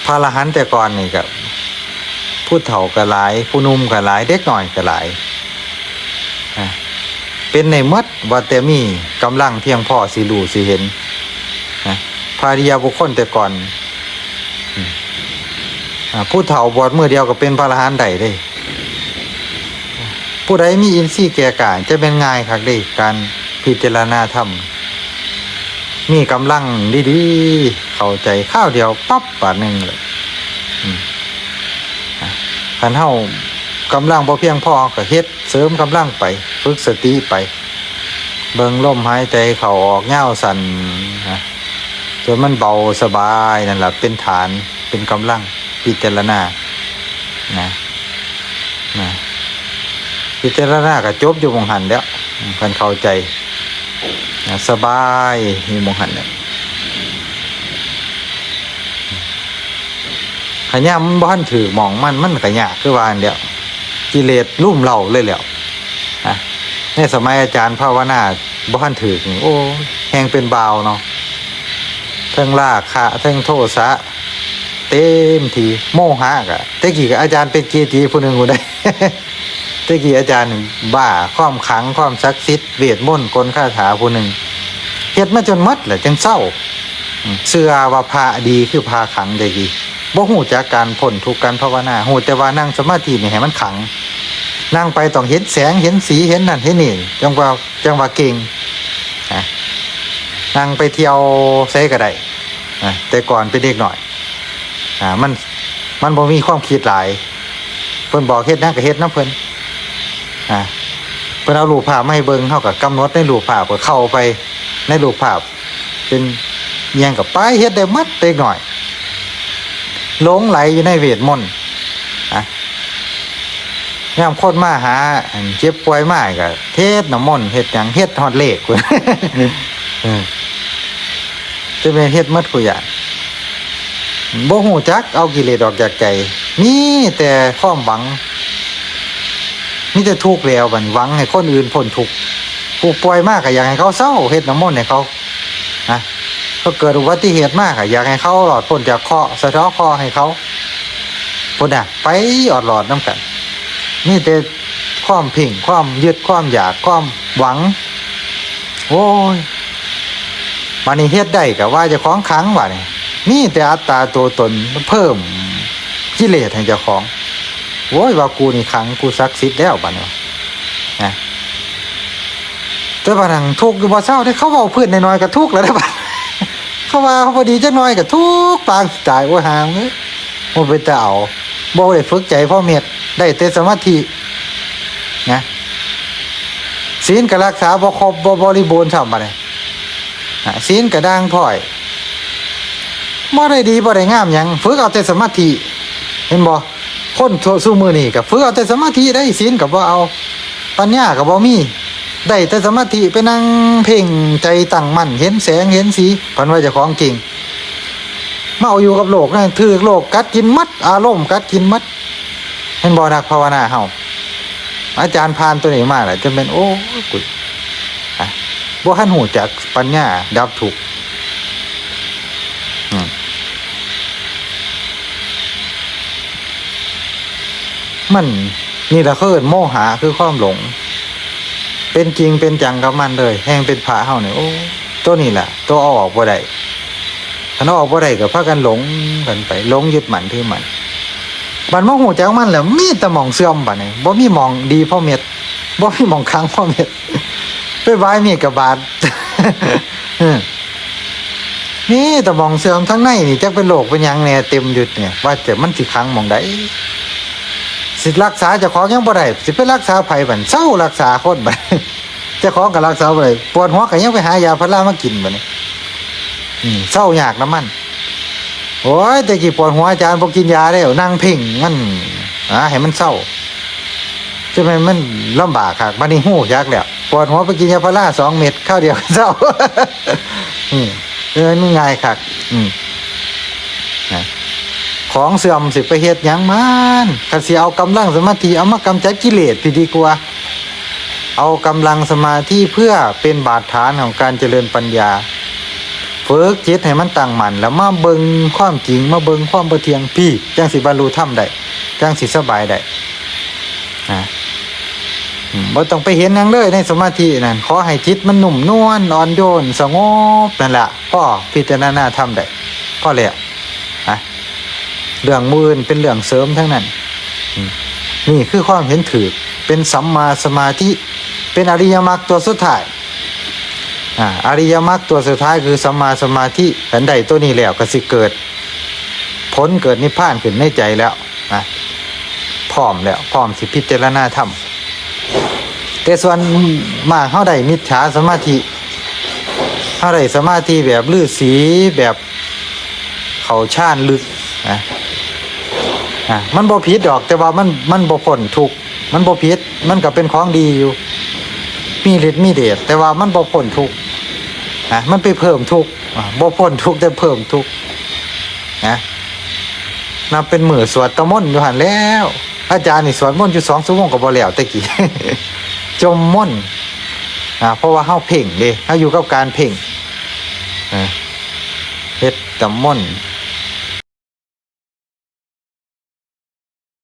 ພະອະລະຫັນແຕ່ກ່ອນນີ້ກໍ ຜູ້ເຖົ້າກໍຫຼາຍ ຜູ້ໜຸ່ມກໍຫຼາຍ ເດັກນ້ອຍກໍຫຼາຍ ນະ ເປັນໄດ້ໝົດ ວ່າແຕ່ມີກຳລັງພຽງພໍຊິຮູ້ຊິເຫັນ ນະ ພະອະລິຍະບຸກຄົນແຕ່ກ່ອນ ອາ ຜູ້ເຖົ້າບວດມື້ດຽວກໍເປັນພະອະລະຫັນໄດ້ເດ້. ຜູ້ໃດມີອິນຊີແກ່ກ້າ ຈະແມ່ນງ່າຍຄັກເດ້ ການພິຈາລະນາທຳ ມີກຳລັງດີໆ ເຂົ້າໃຈຄາວດຽວປັບບາດໜຶ່ງເລີຍ. ອາ ຄັນເຮົາກຳລັງບໍ່ພຽງພໍ ເຮົາກໍເຮັດເສີມກຳລັງໄປ ຝຶກສະຕິໄປ ເບິ່ງລົມຫາຍໃຈເຂົ້າອອກຍາວສັ້ນນະ ຈົນມັນເບົາສະບາຍ ນັ້ນລະເປັນຖານ ເປັນກຳລັງ ພິຈາລະນາ ນະ ນະ ພິຈາລະນາກໍຈົບຢູ່ໝ່ອງຫັ້ນແຫຼ້ວ ຄັນເຂົ້າໃຈ ນະ ສະບາຍຢູ່ໝ່ອງຫັ້ນແຫຼະ. ຄັນຍາມມັນບໍ່ທັນຖືກໝ່ອງ ມັນ ມັນກໍຍາກຄືວ່າຫັ້ນແຫຼ້ວ ກິເລດລຸມເລົາເລີຍແຫຼ້ວ ນະ ໃນສະໄໝອາຈານພາວະນາບໍ່ທັນຖືກນີ້ ໂອ້ຍ ແຮ່ງເປັນບ່າວເນາະ ເທິງລາຄະ ເທິງໂທສະ ເຕັມທີ່ ໂມຫະກະ ແຕ່ກີ້ກະອາຈານເປັນເກຈິຜູ້ໜຶ່ງພຸ້ນເດ້ ແຕ່ກີ້ອາຈານບ້າຄວາມຂລັງ ຄວາມສັກສິດ ເວດມົນ ກົນຄາຖາຜູ້ໜຶ່ງ ເຮັດມາຈົນໝົດແຫຼະຈຶ່ງເຊົາ ເຊື່ອວ່າພະດີຄືພະຂລັງແຕ່ກີ້ ບໍ່ຮູ້ຈັກການພົ້ນທຸກ ການພາວະນາ ຮູ້ແຕ່ວ່ານັ່ງສະມາທິນີ້ໃຫ້ມັນຂລັງ ນັ່ງໄປຕ້ອງເຫັນແສງ ເຫັນສີ ເຫັນນັ້ນເຫັນນີ້ ຈັ່ງວ່າ ຈັ່ງວ່າເກັ່ງ ນະ ນັ່ງໄປທ່ຽວໃສກໍໄດ້ ນະ ແຕ່ກ່ອນເປັນເດັກນ້ອຍ ອາ ມັນ ມັນບໍ່ມີຄວາມຄິດຫຼາຍ ເພິ່ນບອກເຮັດຫຍັງກໍເຮັດນຳເພິ່ນ ອາ ເພິ່ນເອົາຮູບພາບມາໃຫ້ເບິ່ງ ເຮົາກໍກຳນົດໃນຮູບພາບ ກໍເຂົ້າໄປໃນຮູບພາບ ເປັນຫຍັງກໍໄປເຮັດໄດ້ໝົດເດັກນ້ອຍ ຫຼົງໄຫຼຢູ່ໃນເວດມົນ ອາ ຍາມຄົນມາຫາ ອັນເຈັບປ່ວຍມາກໍເຮັດນ້ຳມົນ ເຮັດຫຍັງ ເຮັດຮອດເລກພຸ້ນ ເອີ ຈະແມ່ນເຮັດໝົດຄູ່ຢ່າງ ບໍ່ຮູ້ຈັກເອົາກິເລດອອກຈາກໃຈ ມີແຕ່ຄວາມຫວັງ ມີແຕ່ທຸກແລ້ວ ບັດນີ້ຫວັງໃຫ້ຄົນອື່ນພົ້ນທຸກ ຜູ້ປ່ວຍມາກໍຢາກໃຫ້ເຂົາເຊົາ ເຮັດນ້ຳມົນໃຫ້ເຂົາ ນະ ເຂົາເກີດອຸບັດຕິເຫດມາກໍຢາກໃຫ້ເຂົາລອດພົ້ນຈາກເຄາະ ສະເທາະເຄາະໃຫ້ເຂົາ ພຸ້ນນະ ໄປອອດລອດນຳກັນ ມີແຕ່ຄວາມເພງ ຄວາມຍຶດ ຄວາມຢາກ ຄວາມຫວັງ ໂອ້ຍ ບາດນີ້ເຮັດໄດ້ກໍວ່າເຈົ້າຂອງຂລັງ ບາດນີ້ມີແຕ່ອັດຕາຕົວຕົນ ເພີ່ມກິເລດໃຫ້ເຈົ້າຂອງ ໂອ້ຍ ວ່າກູນີ້ຂລັງ ກູສັກສິດແລ້ວ ບາດນີ້ ນະ ແຕ່ວ່ານັ່ງທຸກຢູ່ບໍ່ເຊົາເດ້ ເຂົາເວົ້າພື້ນໜ້ອຍໆກໍທຸກແລ້ວເດ້ ບາດ ເຂົາວ່າເຮົາບໍ່ດີຈັກໜ້ອຍກໍທຸກປານຊິຕາຍ ໂອ້ຍ ຫາເອີຍ ບໍ່ເປັນຕາເອົາ ບໍ່ໄດ້ຝຶກໃຈພໍເມັດ ໄດ້ແຕ່ສະມາທິ ນະ ສິນກໍຮັກສາບໍ່ຄົບ ບໍ່ບໍລິບູນຊ້ຳ ບາດນີ້ ນະ ສິນກໍດ່າງພ້ອຍ ບໍ່ໄດ້ດີບໍ່ໄດ້ງາມຫຍັງ ຝຶກເອົາແຕ່ສະມາທິ ເຫັນບໍ່? ຄົນທຸ ຊຸມື້ນີ້ກໍຝຶກເອົາແຕ່ສະມາທິໄດ໋ ສິນກໍບໍ່ເອົາ ປັນຍາກໍບໍ່ມີ ໄດ້ແຕ່ສະມາທິ ໄປນັ່ງເພງໃຈຕັ້ງໝັ້ນ ເຫັນແສງເຫັນສີ ຝັນວ່າເຈົ້າຂອງເກັ່ງ ມາເອົາຢູ່ກັບໂລກນະ ຖືກໂລກກັດກິນໝົດ ອາລົມກັດກິນໝົດ ເຫັນບໍ່? ນັກພາວະນາເຮົາ ອາຈານຜ່ານຕົວນີ້ມາແລ້ວ ຈະແມ່ນ ໂອ້ຍ ກຸ ອະ ບໍ່ທັນຮູ້ຈັກປັນຍາດັບທຸກ ອືມ ມັນ ນີ້ລະເຂົາເອີ້ນໂມຫະ ຄືຄວາມຫຼົງ ເປັນຈິງເປັນຈັງກັບມັນເລີຍ ແຮ່ງເປັນພະເຮົານີ້ ໂອ້ ໂຕນີ້ລະ ໂຕເອົາອອກບໍ່ໄດ້ ຄັນເອົາອອກບໍ່ໄດ້ກໍພາກັນຫຼົງກັນໄປ ຫຼົງຍຶດໝັ້ນຖືໝັ້ນ ບັດມາຮູ້ຈັກມັນແລ້ວ ມີແຕ່ໝ່ອງເສື່ອມ ບັດນີ້ບໍ່ມີໝ່ອງດີພໍເມັດ ບໍ່ມີໝ່ອງຄັງພໍເມັດ ໄປບາຍມີດກັບບາດ ເອີ ມີແຕ່ໝ່ອງເສື່ອມ ທາງໃນນີ້ຈັກເປັນໂລກເປັນຫຍັງແດ່ເຕັມຢູ່ນີ້ ວ່າແຕ່ມັນຊິຂັງໝ່ອງໃດ ຊິຮັກສາເຈົ້າຂອງຍັງບໍ່ໄດ້ ຊິໄປຮັກສາໃຜບັດ ເຊົາຮັກສາຄົນບັດ ເຈົ້າຂອງກໍຮັກສາບໍ່ໄດ້ ປວດຫົວກໍຍັງໄປຫາຢາພາລາມາກິນບັດນີ້ ອືມ ເຊົາຍາກນຳມັນ ໂອ້ຍ ແຕ່ກີ້ປວດຫົວອາຈານບໍ່ກິນຢາເດ້ ນັ່ງເພງມັນ ຫາໃຫ້ມັນເຊົາ ຈະແມ່ນມັນລຳບາກຄັກ ບັດນີ້ຮູ້ຈັກແລ້ວ ປວດຫົວໄປກິນຢາພາລາສອງເມັດ ຄາວດຽວເຊົາ ອືມ ເອີ ມັນງ່າຍຄັກ ອືມ ນະ ຂອງເສື່ອມຊິໄປເຮັດຫຍັງມັນ ຄັນຊິເອົາກຳລັງສະມາທິ ເອົາມາກຳຈັດກິເລດພີ້ດີກວ່າ ເອົາກຳລັງສະມາທິເພື່ອເປັນບາດຖານຂອງການຈະເລີນປັນຍາ ຝຶກຈິດໃຫ້ມັນຕັ້ງໝັ້ນ ແລ້ວມາເບິ່ງຄວາມຈິງ ມາເບິ່ງຄວາມບໍ່ທ່ຽງ ພີ້ ຈັ່ງຊິບັນລຸທຳໄດ້ ຈັ່ງຊິສະບາຍໄດ້ນະ. ອືມ ບໍ່ຕ້ອງໄປເຫັນຫຍັງເລີຍໃນສະມາທິນັ້ນ ຂໍໃຫ້ຈິດມັນນຸ້ມນວນ ອ່ອນໂຍນ ສະຫງົບນັ້ນລະ ພໍພິຈາລະນາທຳໄດ້ ພໍແລ້ວນະ. ເລື່ອງມື້ອື່ນເປັນເລື່ອງເສີມທັງນັ້ນ. ອືມ ນີ້ຄືຄວາມເຫັນຖືກ ເປັນສຳມາສະມາທິ ເປັນອະລິຍະມັກຕົວສຸດທ້າຍ. ອາ ອະລິຍະມັກຕົວສຸດທ້າຍຄືສຳມາສະມາທິ. ຄັນໄດ້ຕົວນີ້ແລ້ວ ກໍຊິເກີດຜົນ ເກີດນິບພານຂຶ້ນໃນໃຈແລ້ວນະ ພ້ອມແລ້ວ ພ້ອມຊິພິຈາລະນາທຳ. ແຕ່ສ່ວນມາກເຮົາໄດ້ມິດຈາສະມາທິ ເຮົາໄດ້ສະມາທິແບບລືສີ ແບບເຂົ້າຊານລຶກນະ. ອາ ມັນບໍ່ຜິດດອກ ແຕ່ວ່າມັນ ມັນບໍ່ພົ້ນທຸກ ມັນບໍ່ຜິດ ມັນກໍເປັນຂອງດີຢູ່ ມີລິດມີເດດ ແຕ່ວ່າມັນບໍ່ພົ້ນທຸກນະ ມັນໄປເພີ່ມທຸກ. ອາ ບໍ່ພົ້ນທຸກ ແຕ່ເພີ່ມທຸກນະ. ນັບເປັນມື້ສວດຕະມົນຢູ່ຫັ້ນແລ້ວ ອາຈານນີ້ສວດມົນຢູ່ສອງຊົ່ວໂມງກໍບໍ່ແລ້ວແຕ່ກີ້ ຈົມມົນ. ອາ ເພາະວ່າເຮົາເພັ່ງເດ້ ເຮົາຢູ່ກັບການເພັ່ງ ເຮັດຕະມົນ